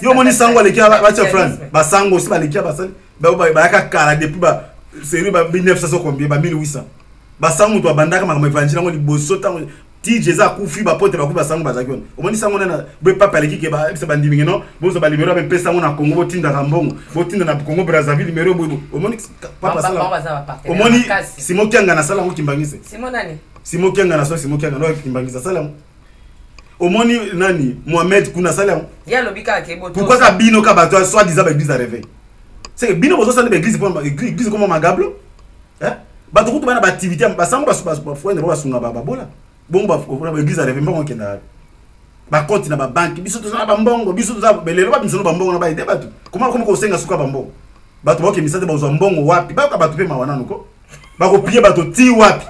yo omoni sango aleki batia france basango osi baleki basali bayaka kala depuis ba série ba 1900 combien ba 1800 basango moto abandaka makambo évangile yango liboso ntango ti jesus akufi bapote bakufi basango bazalaki wana omoni sango nana boye pape aleki ke bisa bandimi no bozwa banimero abe mpesa yango na congo botindaka mbongo botinda na congo brazzaville nimero boye omoni papa asala omoni simo kianga nasala yango kimbangise simo kianga na so simo kianga no kimbangise asala yango omoni nani mohamed kuna asala yango pourquoi ka bino ka bato soit disant baeglise ya réveil c'est que bino bozosala baeglise mpo église ekoma magablo bato kutu bana baactivité basango bafuende bo basunga babola. Bongo ba église ya réveil, mbongo ekendaka wapi? Bacompte na babanke, biso toza na bambongo, biso toza lelo babimisa no bambongo na baede bato. Koma komi kosenga suka bambongo, bato bakokemisa te, bazwa mbongo wapi? Bayoka bato mpe mawa nanu ko bakopie bato ti wapi?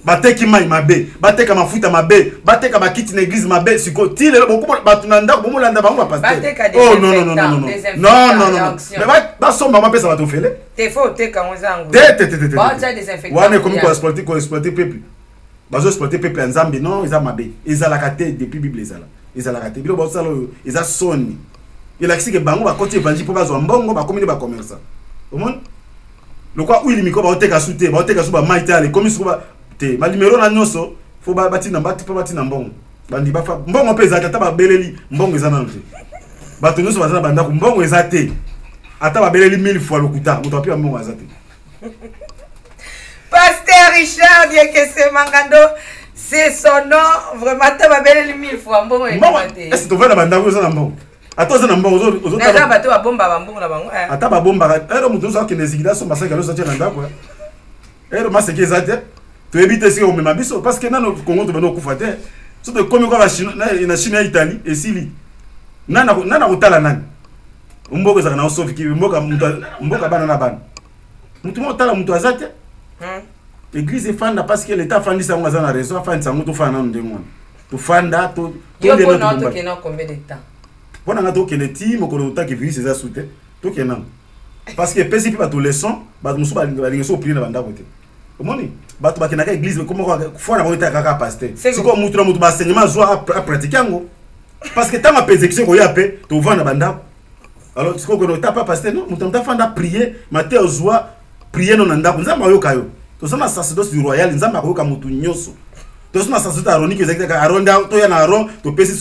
Bateki mai mabe, bateka mafuta mabe, bateka bakiti na église mabe. Sikoyo ti lelo bokoma bato na ndako bomolanda bango bapasteur. Bateka Oh non, non, non, non, non, non, non, non, non. Onction. Mais basomba, bapesa bato ofele. Te, fo oteka yango, eza yango. Te, te, te, te, te, Baotia te. désinfectant. Wana ekomi ya. koexploite, koexploite peuple. Bazoexploite peuple ya Nzambe. Non, eza mabe, ezalaka te. Depuis Bible ezala, ezalaka te. Biloko bazosala oyo eza soni. Elakisi ke bango bakoti évangile mpo bazwa mbongo, bakomi nde bacommerçant. Omoni lokwa huile miko baoteka su te, baoteka su bamai te. Ale ekomi suku te, banuméro na nyonso fo batinda mpo batinda mbongo. Bandi bafa mbongo mpe eza te. Ata babeleli, mbongo eza nano te. Bato nyonso baza na bandako, mbongo eza te. Ata babeleli mille fois, lokuta, moto api ya mbongo aza te. Pasteur Richard Diekese Mangando, c'est son nom. Vraiment, t'as babeleli mille fois mbongo mbongo ekoma te. Ese tovanda bandako, oza na mbongo? Ata oza na mbongo, Naza bato babomba bambongo na bango, eh. Ata babombaka ero, moto nyonso akende ezikila, asomba saki aloso, atia na ndako. Ero maseki eza te, toyebi te esika komema biso, parce que nano Kongo tobandi kokufa te. So tokomi kaka na Chine ya Italie, esili. Nani akotala nani? Mboka ezalaka na sofi mboka, mboka bana na bana, motu moko otala moto aza te. Église efanda parce que l'État afandisa yango, aza na raison afandisa yango. Tofanda nano ndenge wana, tofanda. Yo mpona tokende combien de temps? Mpo na nga, tokende ti mokolo otaki virus eza su te. Tokende nano parce que epesi mpe bato leçon. Bato mosusu balingi so oprier na bandako te. Omoni bato bakendaka église, foi na bango etaka kaka pasteur. Sikoyo mutu na mutu baenseignement azwa, apratike yango, parce que ntango apersécution ekoya mpe tovanda bandako. Alors sikoyo kono otapa pasteur, non, moto na moto afanda prier mate, ozwa prier no na ndako, Nzambe ayoka yo. Toza na sacerdoce du royal, Nzambe akoyoka motu nyonso. Toza na sacerdoce aaronique, ezalaki kaka Aaron nde toya na Aaron, topesi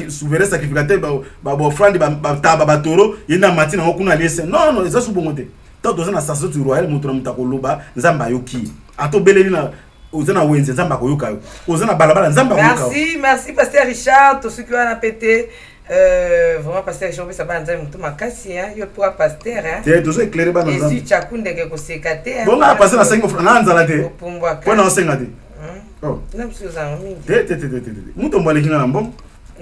souverain sacrificateur baofrande, bataba, batoro, ye nde amati nango kuna aliese. Non, non, eza su bongo te. Tant toza na sacerdoce du royal, moto na moto akoloba, Nzambe ayoki ye. Ata obeleli na oza na wenze, Nzambe akoyoka yo. Oza na balabala, Nzambe akoyoka yo. Merci, merci pasteur Richard. Tosuki wana pe te. Vraiment, pasteur Richard, opesa bana Nzambe motu makasi, hein. Yo poa pasteur, hein. Te, tozo éclairer bana Nzambe. Ezwi tshakundeke koseka te, hein. Bongo pasteur nasengi na nzala te. Opumbwaka. Mpo na osenga te. Oh. Na biso ozanga mingi. Te, te, te, te, te, te. Moto mbo aleki nga na mbongo,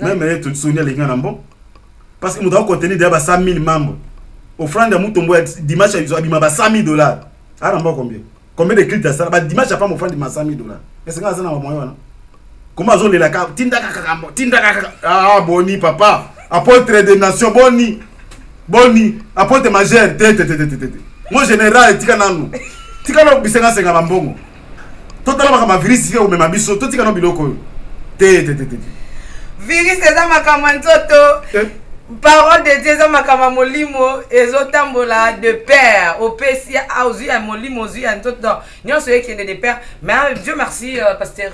même ye Soni aleki nga na mbongo, parce que moto akocontenir deya ba 100 000 membres. Offrande ya Mutombo ya dimanche abima ba 100 000 $. Ana mbongo combien? Combien de culte asala? Ba dimanche apamba offrande ma 100 000 $. Ese nga aza na bamoyen wana? Koma azolelaka, tindaka kaka, tindaka kaka. Ah boni papa apôtre de nation, boni boni apôtre majeur? Te, te, te, te, te, te. Mo général, tika nanu, tika nanu bisengasenga bambongo. Totala makambo ya virus sika komema biso, totika no biloko oyo. Te, te, te, te. Virus eza makambo ya nzoto, parole de Dieu eza makambo ya molimo, ezotambola de pair. Opesi, ozwi ya molimo, ozwi ya nzoto, donc nyonso ekende de pair. Mais Dieu merci, pasteur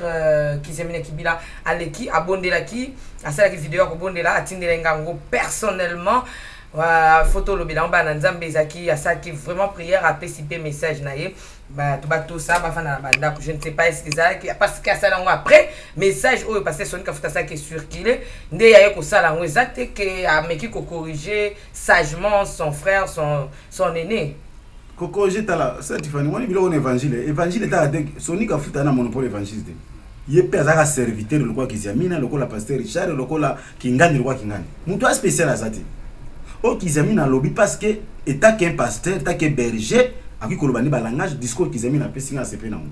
Kiziamina Kibila aleki, abondelaki, asalaki video ya kobondela, atindela ngango personnellement. Photo olobela yango, bana Nzambe. Ezalaki, asalaki vraiment prière, apesi mpe message na ye, bato batosa, bafanda na bandako. Je ne sais pas est ce que ezalaki parce que asala yango après message oyo pasteur Soni Kafuta asalaki circule nde yaye kosala yango. Eza te ke ameki kocorriger sagement son frère, son aîné. Kocorriger, tala sa Tifani, moni biloko na évangile. Évangile etala te. Soni Kafuta na monopole évangile te. Ye mpe azalaka serviteur lokola Kiziamina, lokola pasteur Richard, lokola Kingani, lokola Kingani. Moto ya spécial aza te. Oyo Kiziamina alobi, parce que etake un pasteur, etake berger, akoki koloba nde balangage. Discours Kiziamina apesi nga, asepe nango.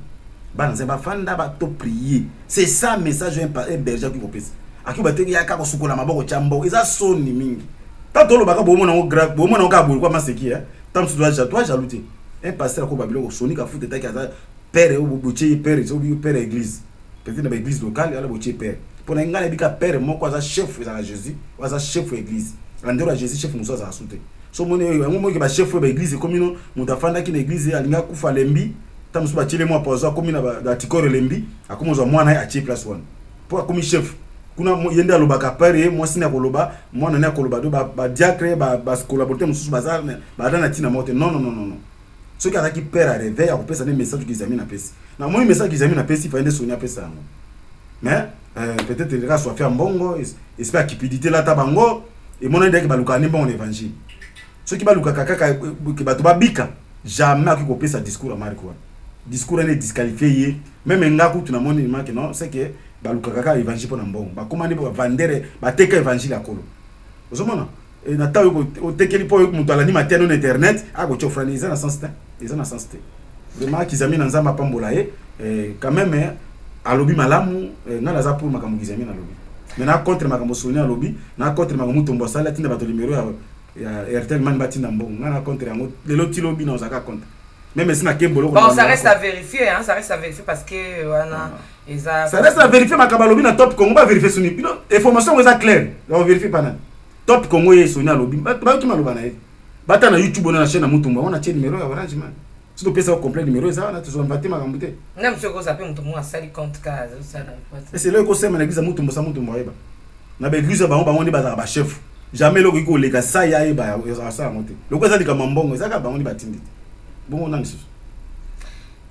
Bana Nzambe bafanda, bato prier, c'est ça message oyo un berger akoki kopesa. Akoki bateki yaka kosukola maboko, tya mbongo, eza soni mingi. Tant tolobaka, bomona yango grave, bomona yango kaka boye kwa maseki. Tant mosusu toa jaloux te. Un pasteur akoba biloko. Soni Kafuta etaki aza père oyo botie ye père, soki père ya église, peut-être na baéglise locale ala botie père. Mpo na ngai, nayebi ka père moko aza chef, ezalaka Jésus. Oyo aza chef ya église, andelo ya Jésus, chef mosusu azala su te. So moni yango moki bachef oyo baéglise ekomi no moto afandaki na église, alingi akufa, alembi. Ta mosusu batiele mwa poison, akomi na batikoro, elembi, akomi ozwa mwana ye, atie place wana mpo akomi chef kuna. Ye nde alobaka père, ye mwasi ne akoloba, mwana ne akoloba. Do badiacre, bacollaborateur mosusu baza na ntina moko te. Non, non, non, non. Soki azalaki père ya réveil, akopesa nde message Kizami napesi. Namoni message Kizami napesi, faye nde Soni apesa yango. Mais peut-être kaka soif ya mbongo, esprit ya cupidité lata bango. Emonani deke balukaka nde mbongo na évangile. Soki balukaka kaka bato babika, jamais akoki kopesa discours ya marke wana. Discours wana edisqualifie ye. Même nga kutu namoni make non, c'est que Balukaka kaka évangile mpo na mbongo. Bakoma nde bavandere, bateka évangile ya kolo. Ozomona na ntango otekeli mpo moto alandi mateya no na internet, akotia ofrani. Eza na sens te, eza na sens te. Vraiment, Kizami na Nzambe apambola ye. Quand même alobi malamu. Ngai naza pour makambo Kizami nalobi, mais na contre makambo Soni alobi, na contre makambo Mutombo asali, atinda bato numéro ya Airtel Money, batinda mbongo. Ngai na contre yango lelo ti lobi, na ozalaka contre même si na kembolo. Bon, ça reste à vérifier, hein, ça reste à vérifier parce que wana eza Ça reste à vérifier. Makambo alobi na Top Congo, bavérifie soni bino. Information yango eza claire, bavérifie pa nani? Top Congo, ye Soni alobi, bayoki maloba na ye, bata na YouTube wana, na chaîne ya Mutumba wana, tie numéro ya Orange Money. Soki topesa complet, numéro eza wana, tozwamba te makambo te. Nga mosu ekozala mpe moto moko asali compte ka azosala. Ese eloko ekosema na église ya Mutumba, sa Mutumba oyeba na baéglise ya bango, bango nde bazalaka bachef. Jamais eloko ekoki koleka sa ye ayeba, asala yango te. Loko eza likambo ya mbongo, eza kaka bango nde batindi te. Bongo nani susu?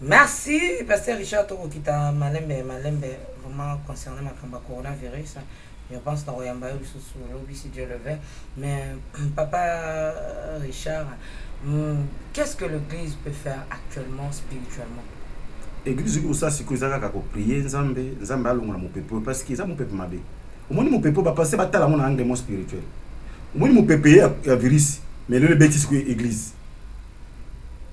Merci, pasteur Richard. Tokokita malembe malembe vraiment concerné makambo ya coronavirus. Je pense nakoyamba yo lisusu lobi si Dieu le veut. Mais papa Richard, qu'est-ce que l'église peut faire actuellement spirituellement? Église oki kosala sikoyo eza kaka koprier Nzambe, Nzambe alongola mopepe oyo, parce que eza mopepe mabe. Omoni mopepe oyo, bapase batala yango na angle mo spirituel. Omoni mopepe ya virus, mais lelo ebeti sikoyo église.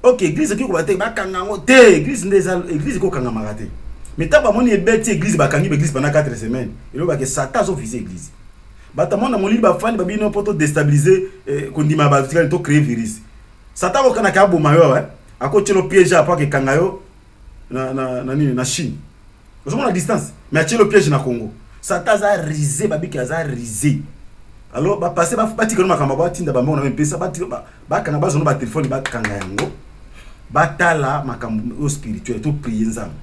Ok, église ekoki koba te, bakanga yango te. Église nde eza église, ekokangamaka te. Mais ntango bamoni ebeti église, bakangi baéglise pendant 4 semaines, elobake Satan azovise église. Bato amona molili, bafandi babino mpo todéstabiliser kondima ya bato, tikali tocréer virus. Satan akokanaka aboma yo awa, akotiela piège apo akekanga yo na nini, na Chine. Ozomona distance, mais atielo piège na Congo. Satan aza rusé, babiki aza rusé. Alors bapase batikali makambo, batinda bambongo na mpesa, bakanga, bazona batelefone, bakanga yango, batala makambo oyo spirituel, to prier Nzambe.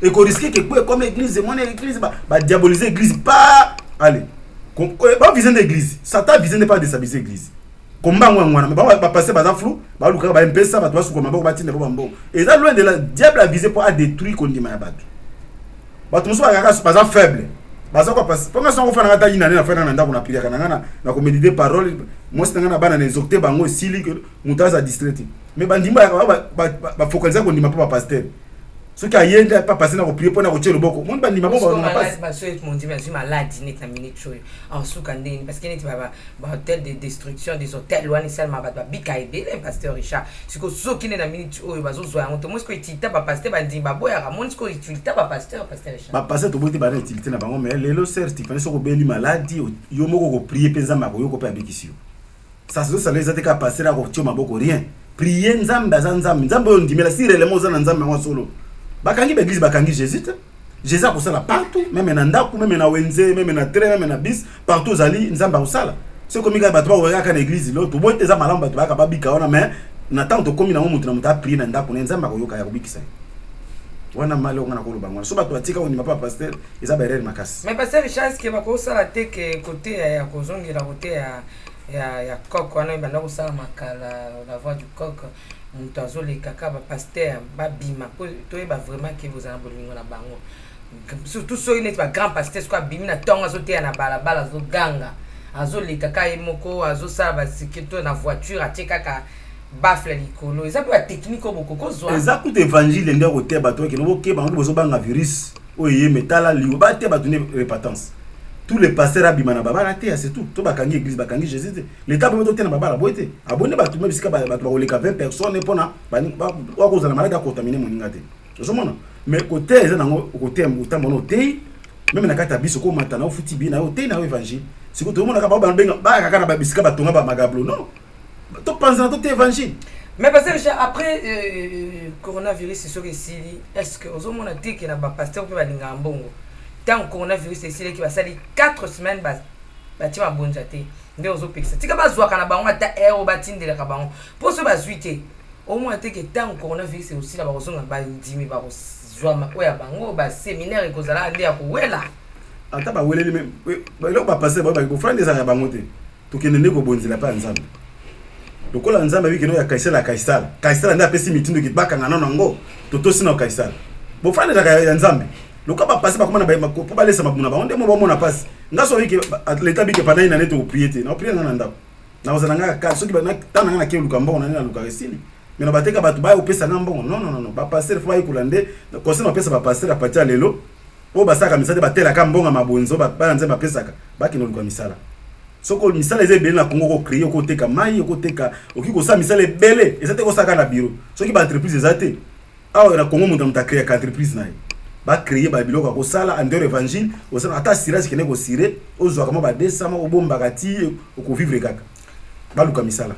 Ekorisquer ke po comme église emoni église badiaboliser église pa allez bavise nde église. Satan vise nde pas déstabiliser église. Kombango yango wana bapase baza flou, balukaka bampesa, bato basuka maboko, batinda po bambongo. Eza loin de la diable avisé mpo adétruire kondima ya bato. Bato mosusu bazalaka baza faible, baza kwa pasi mpo nga songo fana nga ta yina nde nafanda na ndako, napriaka na nga, na koméditer parole, mwasi na nga na bana na exhorte bango, esili. Moto aza distrait te, mais bandimi bayaka bafocaliser kondima mpo bapasteur soki aye nde pa pasteur na koprier mpo na kotia loboko, moni bandima bongo balonga pasi. Baso mondimi azwi maladi neti na minute oyo, asuka ndeni? Parce que neti bahôtel de destruction des hôtels wana esalema, bato babika ebele. Pasteur Richard, sikoyo soki nde na minute oyo bazozwa yango te, moi sikoyo utilité bapasteur, bandimi baboyaka, moni sikoyo utilité bapasteur, pasteur Richard? Bapasteur, toboyi te, bana utilité na bango. Mais lelo, sœur Stéphanie, soki obeli maladi, yo moko koprier mpe Nzambe akoyoko mpe abikisi yo. Sasosala eza te kaka pasteur akotia maboko, rien. Prier, Nzambe aza Nzambe, Nzambe oyo ndimela. Si réellement oza na Nzambe yango solo, bakangi baeglise, bakangi Jésus te. Jésus akosala partout, même na ndako, même na wenze, même na train, même na bus, partout ozali, Nzambe akosala. Soki komi kaka bato bakoyaka na église lo, toboyi te, eza malamu bato bayaka babika wana. Mais na ntango tokómi nango, moto na moto aprie na ndako na ye, Nzambe akoyoka ya kobikisa ye. Wana mali onga na koloba ngwana so bato batika kondima mpa pasteur, eza baerreur makasi. Mais pasteur Richard, est-ce que bakosala te ke kote ya kozongela kote ya coq wana ebanda kosala makala, la voix du coq, moto azoleka kaka, bapasteur babima po toyeba vraiment ke bozala na bolingo na bango, surtout soki neti bagrand pasteur soki abimi na ntongo, azoteya na balabala, azoganga, azoleka kaka ye moko, azosala basécurité na voiture, atie kaka baffle likolo, eza mpe batechnique oyo bokoki kozwa? Eza kutu évangile nde koteya bato okende bokeba ngo, bozobanga virus oyo eyeme, tala liwo, bateya bato nde repentance. Tous les pasteurs abima na babala te, c'est tout. To bakangi église, bakangi Jésus te. L'état boye tote na babala boye te, abonde bato me bisika bato bakoleka 20 personnes mpona wakozala maladi, akontamine moninga te. Ozomona, mais koteya eza nango, koteya otambola, otei même na kati ya biso, komata na ofuti bi na yo, otei na yo évangile. Sikoyo tomonaka bao babenga bayaka kaka na bisika batonga bamagablo, non, topanzana, tote évangile. Mais parce que après coronavirus soki esili, est ce que ozomona te ke na bapasteur mpe balingaka mbongo? Ntango coronavirus esilaki, basali 4 semaines batie mabonza te. Nde ozopekisa, tika bazwaka na bango ata aire oyo batindelaka bango, mpo so bazwi te, omona te ke ntango coronavirus ekosila, bakozonga, bandimi bakozwa oyo ya bango, baséminaire ekozala nde ya kowela. Ata baweleli eloko, bapasteur bofrande ezalaka ya bango te. Tokende nde kobonzela mpe ya Nzambe, lokola Nzambe abiki no ya Kaisala, ya Kaisala. Kaisala nde apesi mitindo ki bakanga nano yango, totosi na Kaisala. Bofrande ezalaka ya Nzambe. Lokola bapasi bakoma na po balesa mabumu na bango, nde mo bamona mpasi. Nga so oyiki leta bike pendant une année, tokoprie te, naoprie nga na ndako, nakozala nga kaka soki ntango nanga nake luka mbongo na nde nalukaka, esili. Mais na bateka bato baya kopesa nga mbongo, non, non, non. Bapasteur fo bayekola nde conseil. Bapesa bapasteur à partir ya lelo. Oyo basalaka misala te, batelaka mbongo ya mabonzo bana Nzambe bapesaka, bakende koluka misala. Soki misala eza ebele na Congo, okocreye, okoteka mai, okoteka, okoki kosala misala ebele. Eza te kosala kaka na bureau. Soki baentreprise eza te awa na Congo, moto na moto acreaka entreprise na ye, bacreye babiloko ya kosala en dehors évangile. Osala ata assurance, kende kosire, ozwaka mwa ba 200 moko, obombaka ti okovivre kaka. Baluka misala.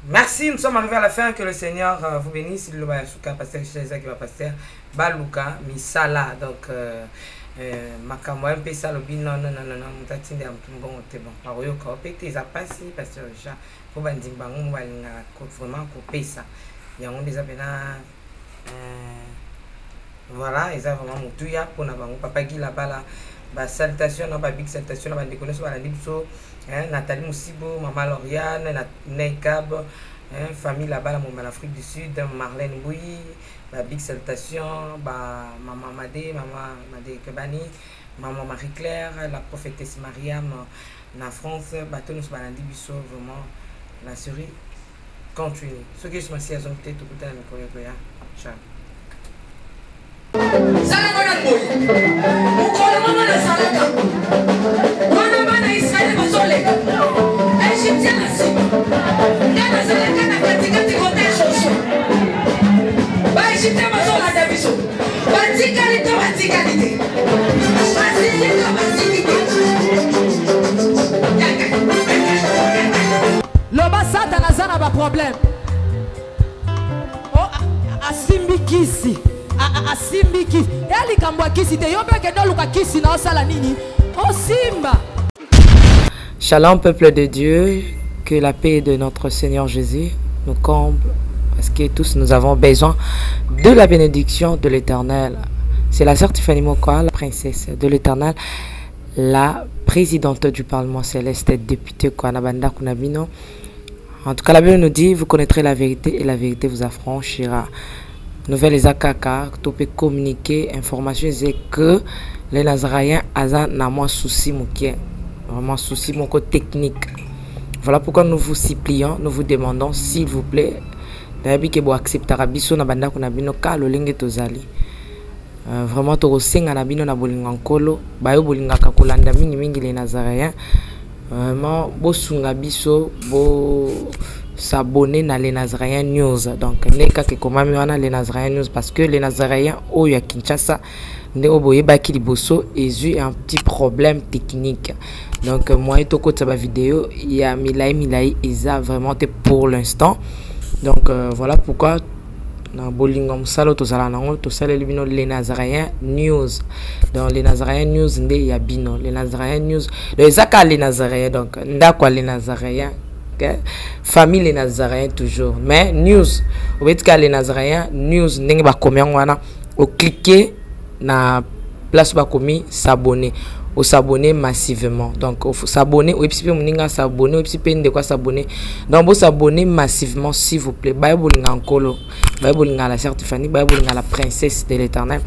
Merci, nous sommes arrivés à la fin. Que le Seigneur vous bénisse. Liloba ya suka, Pasteur Richard Isaac, ba pasteur baluka misala. Donc makambo ya mpesa alobi non non non non, moto atinda ya motu mbongo te. Bon, bakoyoka o pe te, eza pasi. Pasteur Richard, mpo bandimi bango mo balingaka vraiment kopesa yango nde eza mpena voilà, eza vraiment motuya mpona bango. Papa Gila Bala, basalutation na babig salutation na bandeko nyonso balandi biso, hein, Nathalie Musibo, Mama Lauriane, Neikab, hein, famille là-bas, la en Afrique du Sud, Marlène Bouy, ba big salutation, ba Maman Madé, Maman Madé Kebani, Maman Marie-Claire, la prophétesse Mariam na France, bato nyonso balandi biso, vraiment la série continue. Soki Yesu Masiya azongi te, tokutana mikolo ekoya. Ciao. Salaka na boye mokolo moko nasalaka wana bana Israele bazoleka Egyptien na nsima, nga nazalaka na katikati kote Josue. Baegyptien bazolanda biso, batikali to batikali te, basili to basili te. Loba Satana aza na baproblème. Oh, asimbi kisi, asimbi kisi ya likambo ya kisi te. Yo mpe kende oluka kisi na osala nini osimba. Shalom peuple de Dieu, que la paix de notre Seigneur Jésus nous comble, parce que tous nous avons besoin de la bénédiction de l'Éternel. C'est la sœur Tiffany Mokwa, la princesse de l'Éternel, la présidente du Parlement céleste, députée Kwanabanda Kunabino. En tout cas, la Bible nous dit, vous connaîtrez la vérité et la vérité vous affranchira. Nouvelle eza kaka, to peut communiquer, information c'est que les Nazaréens aza na mwa souci mokie, vraiment souci moko technique. Voilà pourquoi nous vous supplions, nous vous demandons s'il vous plaît, nayebi ke bo acceptaka biso na bandako na bino ka lolenge tozali. Vraiment tokosenga na bino na bolingo ya Nkolo, bayo bolingaka kolanda mingimingi les Nazaréens, vraiment bosunga biso, bo s'abonner na les Nazaréens News. Donc nde kaka ekomami wana les Nazaréens News, parce que les Nazaréens oyo ya Kinshasa nde oyo boyebaki liboso ezwi un petit problème technique. Donc moyen tokotisa ba vidéo ya milai milai eza vraiment te pour l'instant. Donc voilà pourquoi na bolingo ya mosala oyo tozala nango, tosaleli bino les Nazaréens News. Donc les Nazaréens News nde ya bino, les Nazaréens News. Donc eza kaka les Nazaréens, donc ndako ya les Nazaréens, okay? Famille les Nazaréens toujours, mais news obeti kaka les Nazaréens News ndenge bakomi yango wana, oclique na place bakomi s'abonner, osabonner massivement. Donc s'abonner, oyebisi mpe moninga s'abonner, oyebisi mpe ndeko asabonner. Donc bosabonner massivement s'il vous plaît. Baye bolinga Nkolo, baye bolinga la sœur Tiffany, baye bolinga la princesse de l'Éternel,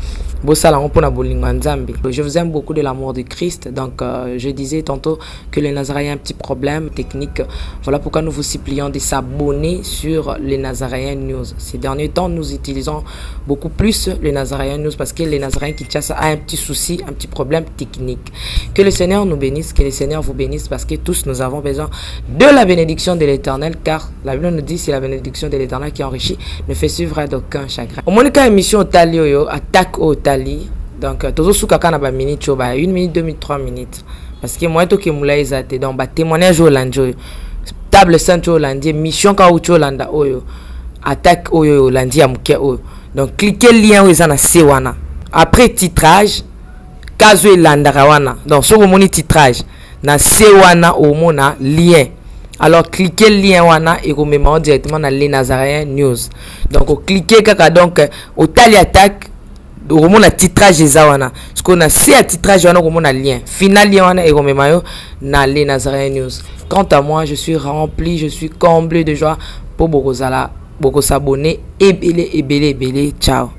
bosala yango mpona bolingo ya Nzambe. Je vous aime beaucoup de l'amour de Christ. Donc je disais tantôt que les Nazaréens ont un petit problème technique. Voilà pourquoi nous vous supplions de s'abonner sur les Nazaréens News. Ces derniers temps, nous utilisons beaucoup plus les Nazaréens News parce que les Nazaréens Kinshasa a un petit souci, un petit problème technique. Que le Seigneur nous bénisse, que le Seigneur vous bénisse, parce que tous nous avons besoin de la bénédiction de l'Éternel, car la Bible nous dit c'est la bénédiction de l'Éternel qui enrichit, ne fait suivre d'aucun chagrin. Au moins, quand émission Otali oyo, attaque Otali, donc tozo suka kana ba minute oyo, ba 1 minute, 2 minutes, 3 minutes. Parce que moi, toke moula eza te. Donc ba témoignage oyo olandi oyo, table sainte oyo olandi, mission ka outi olanda oyo, attaque oyo olandi ya moke oyo. Donc cliquez lien oyo eza na se wana. Après titrage, kazo elandaka wana. Donc soki omoni titrage na se wana, omona lien. Alors cliquez lien wana, ekomema yo directement na les Nazaréens News. Donc ocliquer kaka, donc otali attaque, okomona titrage eza wana. Sikoyo na se ya titrage wana okomona lien final, lien wana ekomema yo na les Nazaréens News. Quant à moi, je suis rempli, je suis comblé de joie mpo bokozala bokosabone ebele ebele ebele. Ciao.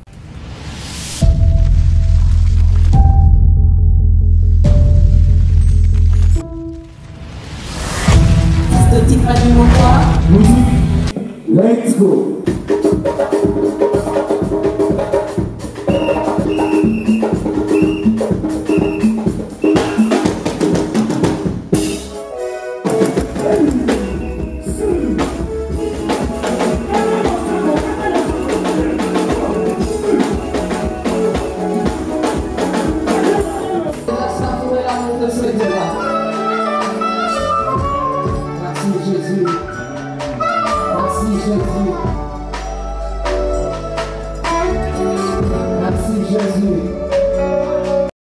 Let's go. Jésus. Merci Jésus. Merci Jésus.